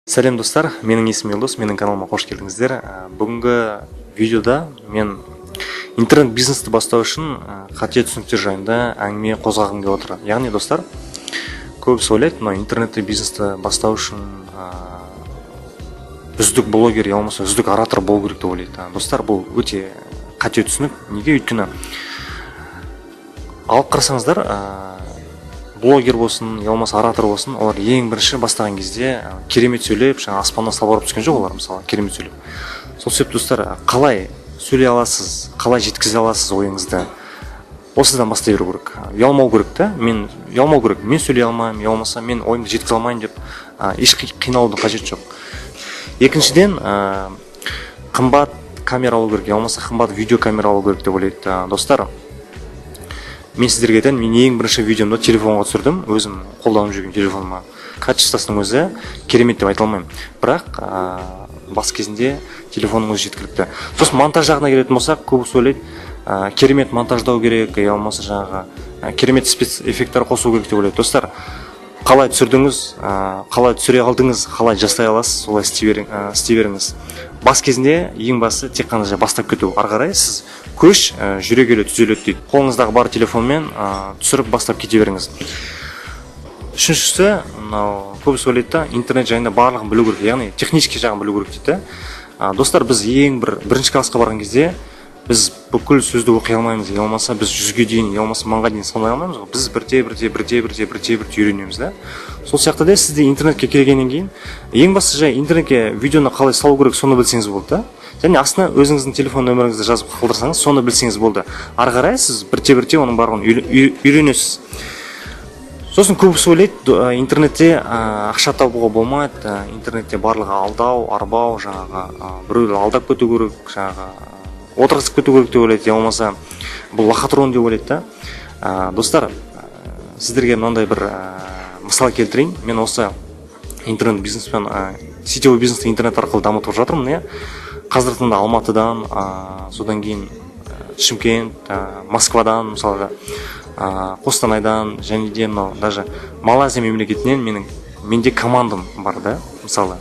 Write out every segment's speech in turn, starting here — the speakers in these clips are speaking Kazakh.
Сәлем, достар! Менің есімім Елдос, менің каналыма қош келдіңіздер. Бүгінгі видеода мен интернет бизнесті бастау үшін қате түсініктер жайында әңгіме қозғағым келіп отыр. Яғни, достар, көбісі ойлайды, мынау интернетте бизнесті бастау үшін үздік блогер я болмаса үздік оратор болу керек деп ойлайды. Достар, бұл өте қате түсінік. Неге? Өйткені алып қарасаңыздар, блогер болсын, я болмаса оратор болсын, олар ең бірінші бастаған кезде керемет сөйлеп, жаңағы аспаннан салбырап түскен жоқ олар, мысалы, керемет сөйлеп. Сол себепті, достар, қалай сөйлей аласыз, қалай жеткізе аласыз ойыңызды, осыдан бастай беру керек. Ұялмау керек та, мен ұялмау керек, мен сөйлей алмаймын, я болмаса мен ойымды жеткізе алмаймын деп еш қиналудың қажеті жоқ. Екіншіден, қымбат камера алу керек, я болмаса қымбат видеокамера алу керек деп ойлайды. Достар, мен сіздерге айтайын, мен ең бірінші видеомды телефонға түсірдім, өзім қолданып жүрген телефоныма. Качествосының өзі керемет деп айта алмаймын, бірақ бас кезінде телефонның өзі жеткілікті. Сосын монтаж жағына келетін болсақ, көбісі ойлайды, керемет монтаждау керек, я болмаса жаңағы керемет спецэффекттер қосу керек деп ойлайды. Достар, қалай түсірдіңіз, қалай түсіре алдыңыз, қалай жасай аласыз, солай істей беріңіз. Бас кезінде ең бастысы тек қана бастап кету. Ары қарай сіз көш жүре келе түзеледі дейді. Қолыңыздағы бар телефонмен түсіріп, бастап кете беріңіз. Үшіншісі, мынау көбісі ойлайды да, интернет жайында барлығын білу керек, яғни технический жағын білу керек дейді да. Достар, біз ең бір бірінші классқа барған кезде біз бүкіл сөзді оқи алмаймыз, я болмаса біз 100-ге дейін, я болмаса 1000-ға дейін санай алмаймыз ғой. Біз бірте бірте, бірте бірте, бірте бірте үйренеміз да. Сол сияқты да сіз де интернетке келгеннен кейін ең бастысы жай интернетке видеоны қалай салу керек, соны білсеңіз болды да, және астына өзіңіздің телефон нөміріңізді жазып қалдырсаңыз, соны білсеңіз болды. Ары қарай сіз бірте бірте оның барлығын үйренесіз. Сосын көбісі ойлайды, интернетте ақша табуға болмайды, интернетте барлығы алдау, арбау, жаңағы біреуді алдап кету керек, жаңағы отырғызып кету керек деп ойлайды, я болмаса бұл лохотрон деп ойлайды да. Достар, сіздерге мынандай бір мысал келтірейін. Мен осы интернет бизнеспен, сетевой бизнесті интернет арқылы дамытып жатырмын, иә. Қазіргі таңда Алматыдан, содан кейін Шымкент, Москвадан, мысалға, Қостанайдан және де мынау даже Малайзия мемлекетінен менде командам бар да. Мысалы,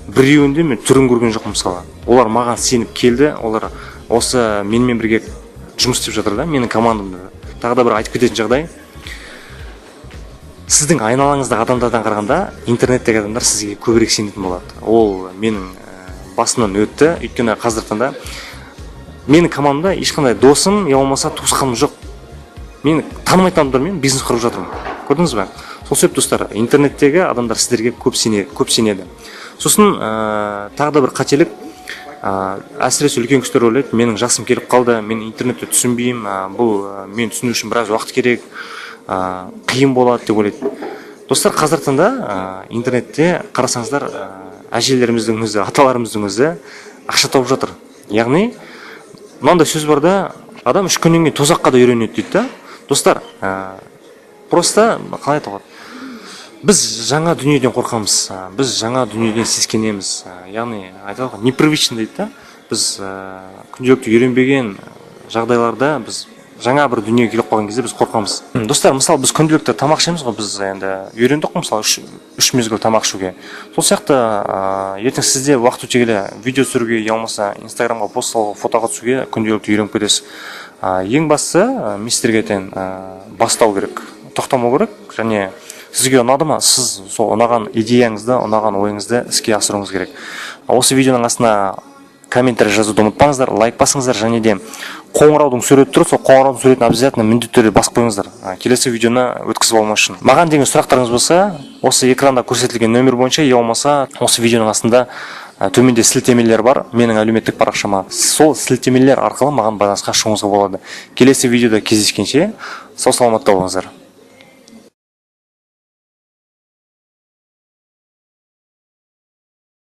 біреуінде мен түрін көрген жоқпын. Мысалы, олар маған сеніп келді, олар осы менімен бірге жұмыс істеп жатыр да менің командамда. Тағы да бір айтып кететін жағдай: сіздің айналаңыздағы адамдардан қарағанда интернеттегі адамдар сізге көбірек сенетін болады. Ол менің басымнан өтті. Өйткені қазіргі таңда менің командамда ешқандай досым, я болмаса туысқаным жоқ, мені танымайтын адамдармен бизнес құрып жатырмын, көрдіңіз ба? Сол себепті, достар, интернеттегі адамдар сіздерге көп сенеді. Сосын тағы да бір қателік, әсіресе үлкен кісілер ойлайды, менің жасым келіп қалды, мен интернетті түсінбеймін, бұл мен түсіну үшін біраз уақыт керек, қиын болады деп ойлайды. Достар, қазіргі таңда интернетте қарасаңыздар, әжелеріміздің өзі, аталарымыздың өзі ақша тауып жатыр. Яғни мынандай сөз бар да, адам 3 күннен кейін тозаққа да үйренеді дейді да. Достар, просто қалай айтуға болады, біз жаңа дүниеден қорқамыз, біз жаңа дүниеден сескенеміз, яғни айтады ғой, непривычно дейді да. Біз күнделікті үйренбеген жағдайларда, біз жаңа бір дүниеге келіп қалған кезде біз қорқамыз. Достар, мысалы, біз күнделікті тамақ ішеміз ғой, біз енді үйрендік қой, мысалы, үш мезгіл тамақ ішуге. Сол сияқты ертең сізде уақыт өте келе видео түсіруге, я болмаса Инстаграмға пост салуға, фотоға түсуге күнделікті үйреніп кетесіз. Ең бастысы, мен сіздерге айтайын, бастау керек, тоқтамау керек. Және сізге ұнады ма, сіз сол ұнаған идеяңызды, ұнаған ойыңызды іске асыруыңыз керек. Осы видеоның астына комментарий жазуды ұмытпаңыздар, лайк басыңыздар және де қоңыраудың суреті тұр, сол қоңыраудың суретін обязательно, міндетті түрде басып қойыңыздар, келесі видеоны өткізіп алмас үшін. Маған деген сұрақтарыңыз болса, осы экранда көрсетілген нөмір бойынша, я болмаса осы видеоның астында төменде сілтемелер бар менің әлеуметтік парақшама, сол сілтемелер арқылы маған байланысқа шығуыңызға болады. Келесі видеода кездескенше сау саламатта болыңыздар.